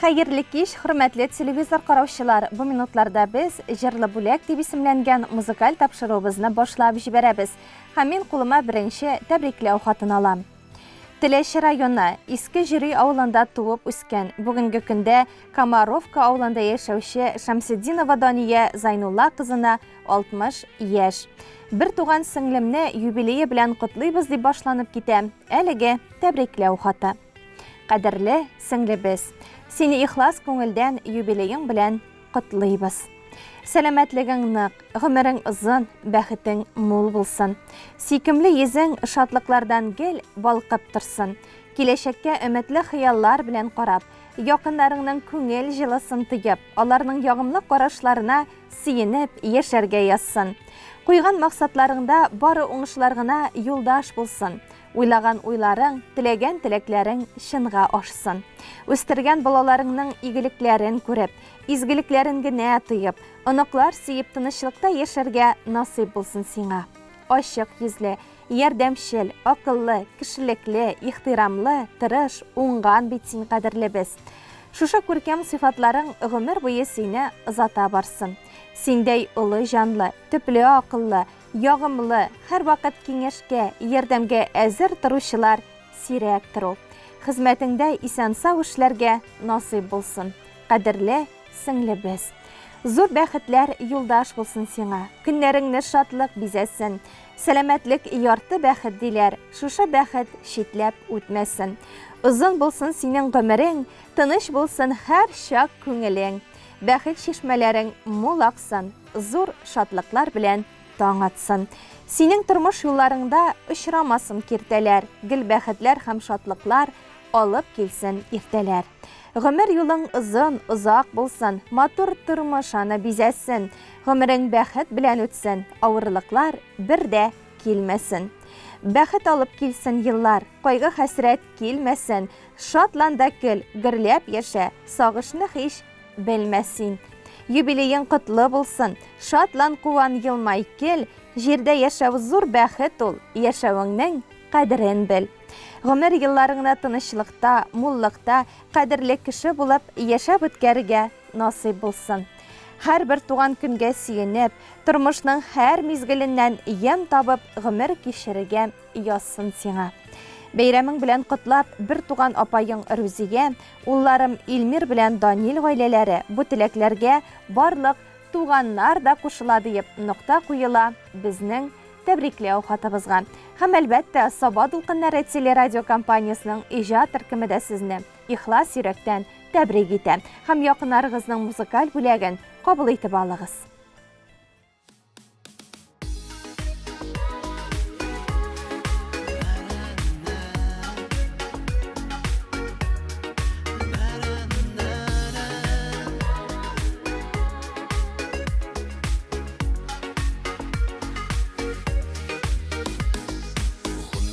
Хәерле кич, хөрмәтле телевизор караучылар! Бу минутларда без Җырлы бүләк дип исемләнгән музыкаль тапшыруыбызны башлап җибәрәбез. Һәм мин кулыма беренче тәбрикләү хатын алам. Теләче районы, Иске Җөри авылында туып үскән, бүгенге көндә Комаровка авылында яшәүче Шәмсетдинова Дания Зайнулла кызына 60 яшь. Бер туган сеңлемне юбилее белән котлыйбыз дип башланып китә әлеге тәбрикләү хаты. Кадерле сеңлебез, сине ихлас күңелдән юбилеең белән котлыйбыз. Сәламәтлегең нык, гомерең озын, бәхетең мул булсын. Сөйкемле йөзең шатлыклардан гел балкып торсын. Киләчәккә өметле хыяллар белән карап, якыннарыңның күңел җылысын тоеп, аларның ягымлы карашларына сөенеп яшәргә язсын. Куйган максатларыңда бары уңышлар гына юлдаш булсын. Уйлаган уйларың, теләгән теләкләрең чынга ашсын. Үстергән балаларыңның игелекләрен күреп, изгелекләрен генә тоеп, оныклар сөеп тынычлыкта яшәргә насыйп булсын сиңа. Ачык йөзле, ярдәмчел, акыллы, кешелекле, ихтирамлы, тырыш, уңган бит син, кадерлебез. Шушы күркәм сыйфатларың гомер буе сине озата барсын. Синдәй олы җанлы, төпле акыллы, Ягымлы, һәрвакыт киңәшкә, ярдәмгә әзер торучылар сирәктер ул. Хезмәтеңдә исән-сау эшләргә насыйп булсын, кадерле сеңлебез. Зур бәхетләр юлдаш булсын сиңа, көннәреңне шатлык бизәсен. Сәламәтлек ярты бәхет диләр, шушы бәхет читләп үтмәсен. Озын булсын синең гомерең, тыныч булсын һәрчак күңелең. Бәхет чишмәләрең мул аксын. Зур шатлыклар белән таң атсын. Синең тормыш юлларыңда очрамасын киртәләр, гел бәхетләр һәм шатлыклар алып килсен иртәләр. Гомер юлың озын, озак булсын, матур тормыш аны бизәсен. Гомерең бәхет белән үтсен, авырлыклар бер дә килмәсен. Бәхет алып килсен еллар, кайгы-хәсрәт килмәсен. Шатлан да көл, гөрләп яшә, сагышны һич Белмә син. Юбилеең котлы булсын! Шатлан, куан, елмай, көл! Җирдә яшәү зур бәхет ул, яшәвеңнең кадерен бел. Гомер елларыңны тынычлыкта, муллыкта, кадерле кеше булып яшәп үткәрергә насыйп булсын. Һәрбер туган көнгә сөенеп, тормышның һәр мизгеленнән ямь табып гомер кичерергә язсын сиңа. Бәйрәмең белән котлап, бер туган апаең Рүзия, улларым Илмир белән Данил гаиләләре бу теләкләргә барлык туганнар да кушыла диеп нокта куела безнең тәбрикләү хатыбызга. Һәм әлбәттә, Саба дулкыннары телерадиокомпаниясенең иҗат төркеме дә сезне ихлас йөрәктән тәбрик итә һәм якыннарыгызның музыкаль бүләген кабул итеп алыгыз.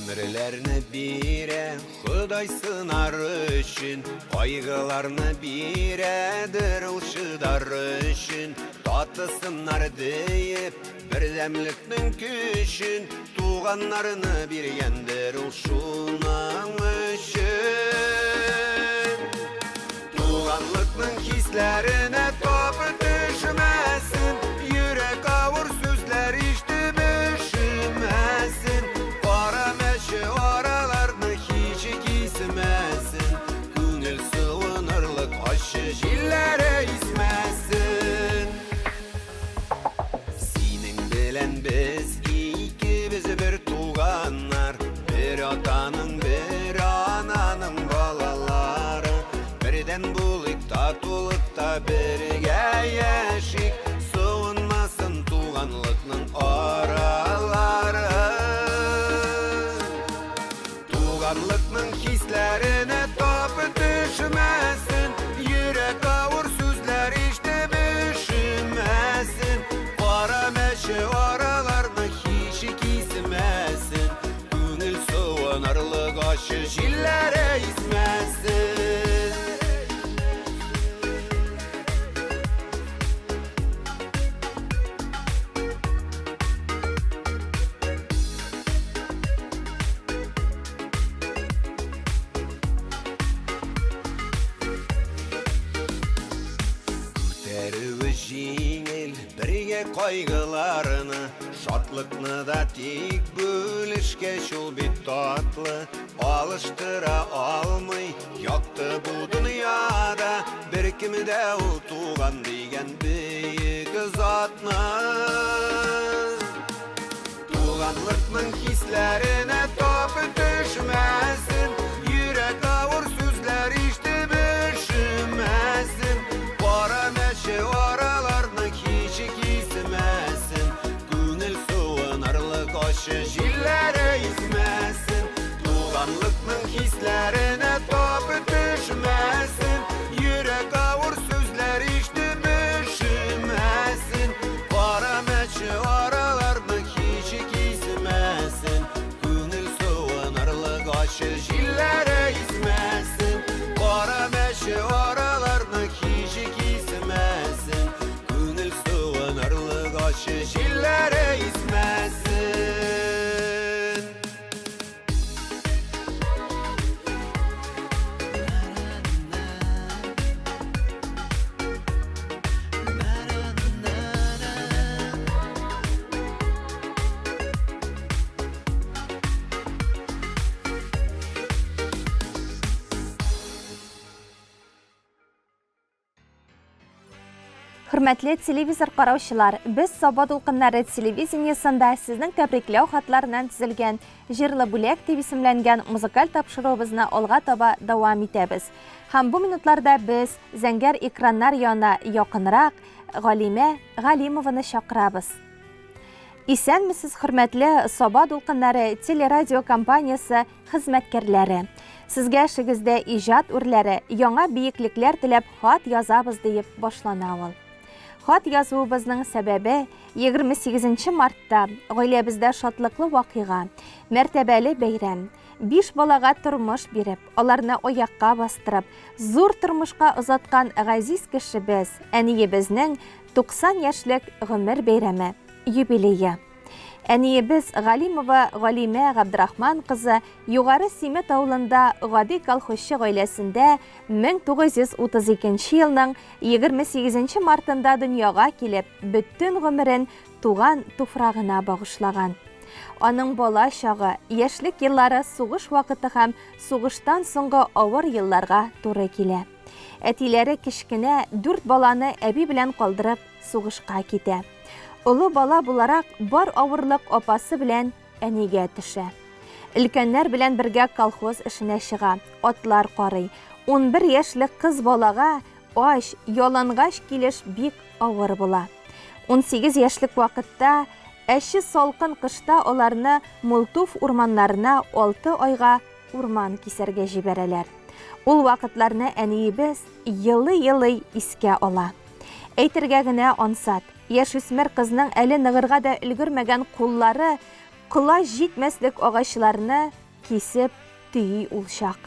Гомерләрне бирә Ходай сынар өчен, кайгыларны бирәдер ул чыдар өчен. Татысыннар диеп, бердәмлекнең көчен, туганнарны биргәндер ул шуның өчен. Туганлыкның хисләренә тап төшмәсен, йөрәк авыр сүзләр ишетеп өшемәсен, кара мәче араларны һич кисмәсен, күңел суынырлык ачы җилләре исмәсен. Синең белән без икебез бер туганнар, бер атаның, бер ананың балалары. Бердәм булыйк, татулыкта бергә яшик, суынмасын туганлыкның аралары. Туганлыкның хисләренә тап төшмәсен, йөрәк авыр сүзләр ишетеп өшемәсен, кара мәче араларны һич кисмәсен, күңел суынырлык ачы җилләре исмәсен. җиңел бергә кайгыларны, шатлыкны да тик бүлешкәч ул бит татлы. Алыштыра алмый якты бу дөньяда беркем дә ул туган дигән бөек затны. Туганлыкның хисләренә тап төшмәсен, йөрәк авыр сүзләр ишетеп өшемәсен, кара мәче араларны һич кисмәсен, күңел суынырлык ачы җилләре исмәсен. Туганлыкның хисләренә тап төшмәсен, йөрәк авыр сүзләр ишетеп өшемәсен, кара мәче араларны һич кисмәсен, күңел суынырлык ачы җилләре исмәсен, кара мәче араларны һич кисмәсен, күңел суынырлык ачы җилләре исмәсен. Хөрмәтле телевизор караучылар, без Саба дулкыннары телевидениесында сезнең тәбрикләү хатларыннан төзелгән Җырлы бүләк дип исемләнгән музыкаль тапшыруыбызны алга таба дәвам итәбез. Һәм бу минутларда без зәңгәр экраннар янына якынрак Галимә Галимованы чакырабыз. Исәнмесез, хөрмәтле Саба дулкыннары телерадиокомпаниясе хезмәткәрләре! Сезгә эшегездә иҗат үрләре, яңа биеклекләр теләп хат язабыз диеп башлана ул. Хат язуыбызның сәбәбе, 28 нче мартта гаиләбездә шатлыклы вакыйга, мәртәбәле бәйрәм, биш балага тормыш биреп, аларны аякка бастырып, зур тормышка озаткан газиз кешебез, әниебезнең 90 яшьлек гомер бәйрәме, юбилее. Әниебез Галимова Галимә Габдрахман кызы Югары Симет авылында гади колхозчы гаиләсендә 1932 елның 28 мартында дөньяга килеп, бөтен гомерен туган туфрагына багышлаган. Аның бала чагы, яшьлек еллары сугыш вакыты һәм сугыштан соңгы авыр елларга туры килә. Әтиләре кечкенә дүрт баланы әби белән калдырып сугышка китә. Олы бала буларак бар авырлык апасы белән әнигә төшә. Өлкәннәр белән бергә колхоз эшенә чыга, атлар карый. 11 яшьлек кыз балага ач, ялангач килеш бик авыр була. 18 яшьлек вакытта әче салкын кышта аларны Мултуф урманнарына 6 айга урман кисәргә җибәрәләр. Ул вакытларны әниебез елый-елый искә ала. Әйтергә генә ансат, яшүсмер кызның әле ныгырга да өлгермәгән куллары колач җитмәслек агачларны кисеп төйи ул чак.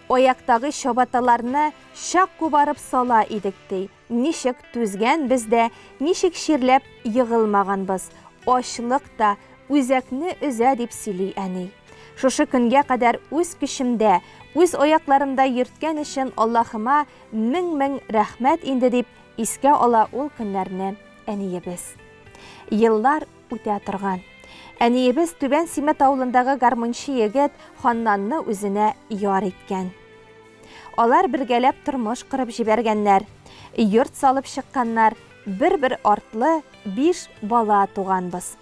Аяктагы чабаталарны чак кубарып сала идек, ди. Ничек түзгәнбез дә, ничек чирләп егылмаганбыз. Ачлык та үзәкне өзә, дип сөйли әни. Шушы көнгә кадәр үз көчемдә, үз аякларымда йөрткән өчен Аллаһыма мең-мең рәхмәт инде, дип искә ала ул көннәрне әниебез. Еллар үтә торган. Әниебез Түбән Симет авылындагы гармунчы егет Ханнанны үзенә яр иткән. Алар бергәләп тормыш корып җибәргәннәр, йорт салып чыкканнар, бер-бер артлы биш бала туганбыз.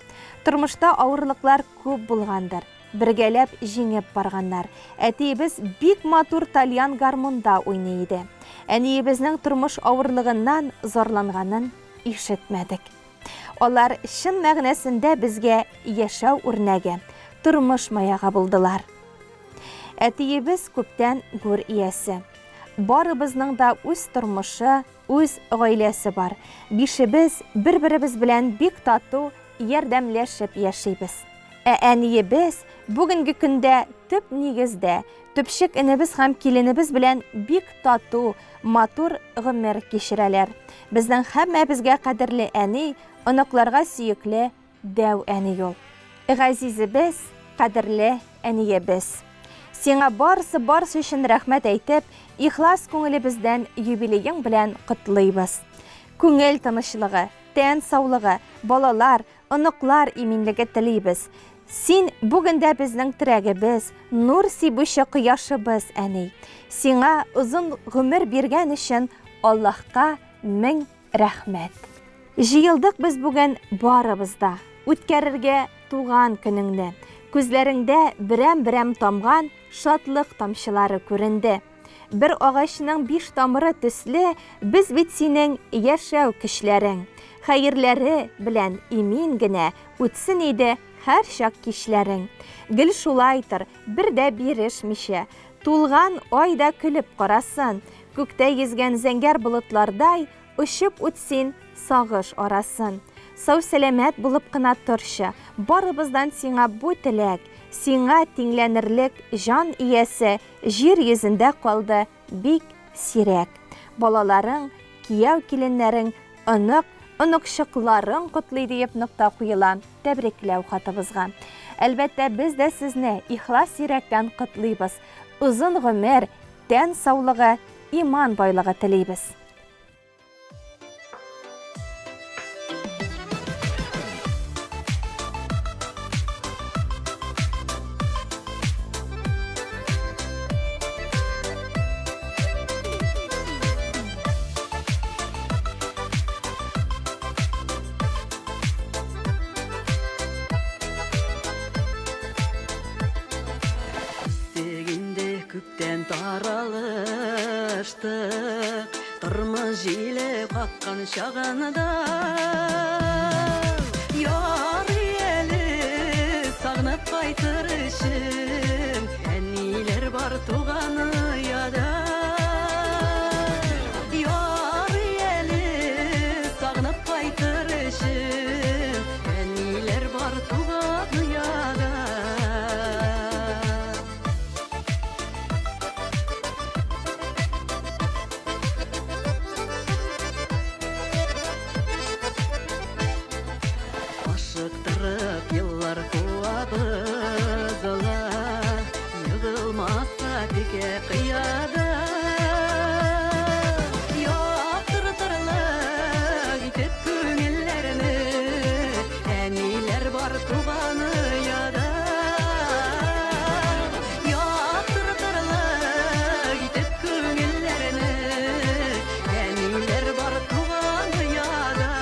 Тормышта авырлыклар күп булгандыр, бергәләп җиңеп барганнар. Әтиебез бик матур тальян гармунда уйный иде. Әниебезнең тормыш авырлыгыннан зарланганын ишетмәдек. Алар чын мәгънәсендә безгә яшәү үрнәге, тормыш маягы булдылар. Әтиебез күптән гүр иясе. Барыбызның да үз тормышы, үз гаиләсе бар. Бишебез бер-беребез белән бик тату, ярдәмләшеп яшибез. Ә әниебез бүгенге көндә төп нигездә, төпчек энебез һәм киленебез белән бик тату, матур гомер кичерәләр. Безнең һәммәбезгә кадерле әни, оныкларга сөекле Дәү әни ул. Газизебез, кадерле әниебез. Сиңа барысы-барысы өчен рәхмәт әйтеп, ихлас күңелебездән юбилеең белән котлыйбыз. Күңел тынычлыгы, тән саулыгы, балалар, оныклар иминлеге телибез. Син бүген дә безнең терәгебез, нур сибүче кояшыбыз, әни. Сиңа озын гомер биргән өчен Аллаһка мең рәхмәт. Җыелдык без бүген барыбыз да, үткәрергә туган көнеңне. Күзләреңдә берәм-берәм тамган шатлык тамчылары күренде. Бер агачның биш тамыры төсле, без бит синең яшәү көчләрең. Хәерләре белән имин генә үтсен иде һәрчак кичләрең. Гел шулайтыр, бер дә бирешмичә. Тулган ай да көлеп карасын. Күктә йөзгән зәңгәр болытлардай очып үт син сагыш арасын. Сау-сәламәт булып кына торчы, барыбыздан сиңа бу теләк, сиңа тиңләнерлек җан иясе җир йөзендә калды бик сирәк. Балаларың, кияү-киленнәрең, онык, оныкчыкларың котлый диеп нокта куела тәбрикләү хатыбызга. Әлбәттә, без дә сезне ихлас йөрәктән котлыйбыз. Озын гомер, тән саулыгы, иман байлыгы телибез. Күптән таралыштык, Тормыш җиле каккан чагында. Ярый әле сагынып кайтыр өчен, Әниләр бар туган ояда. Ярый әле сагынып кайтыр өчен, Әниләр бар туган ояда. Ашыктырып еллар куабыз ла, Егылмаска текә кыяда. Яктыртырлык итеп күңелләрне, Әниләр бар туган ояда. Яктыртырлык итеп күңелләрне, Әниләр бар туган ояда.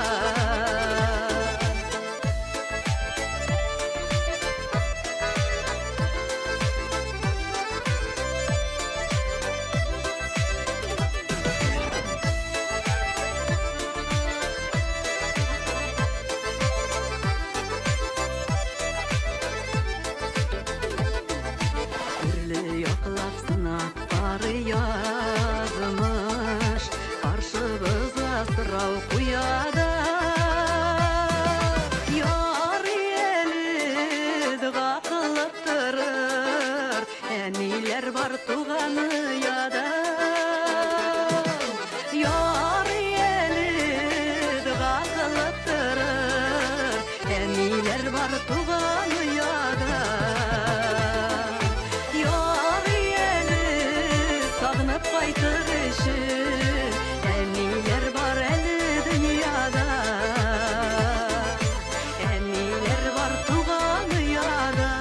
Төрле яклап сынап карый язмыш, Каршыбызга сорау куя да. Ярый әле дога кылып торыр, Әниләр бар туган ояда. Ярый әле дога кылып торыр, Әниләр бар туган ояда. Ярый әле сагынып кайтыр өчен, Әниләр бар әле дөньяда. Әниләр бар туган ояда.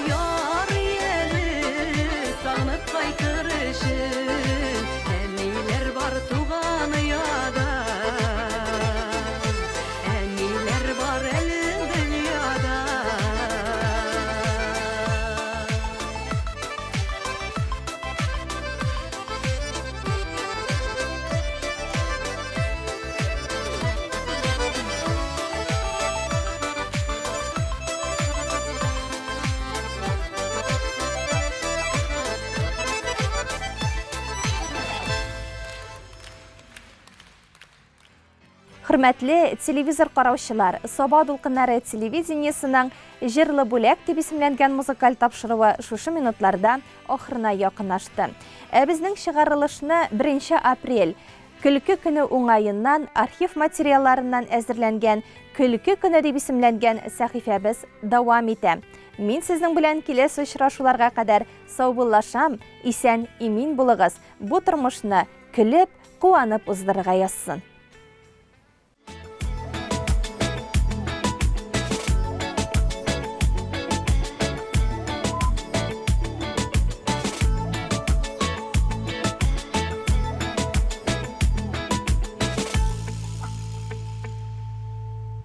Ярый әле сагынып кайтыр өчен, Әниләр бар туган ояда. Әниләр бар әле дөньяда. Хөрмәтле телевизор караучылар, Саба дулкыннары телевидениесының Җырлы бүләк дип исемләнгән музыкаль тапшыруы шушы минутларда ахырына якынлашты. Ә безнең чыгарылышны 1 апрель Көлке көне уңаеннан архив материалларыннан әзерләнгән Көлке көне дип исемләнгән сәхифәбез дәвам итә. Мин сезнең белән киләсе очрашуларга кадәр саубуллашам, исән-имин булыгыз, бу тормышны көлеп, куанып уздырырга язсын.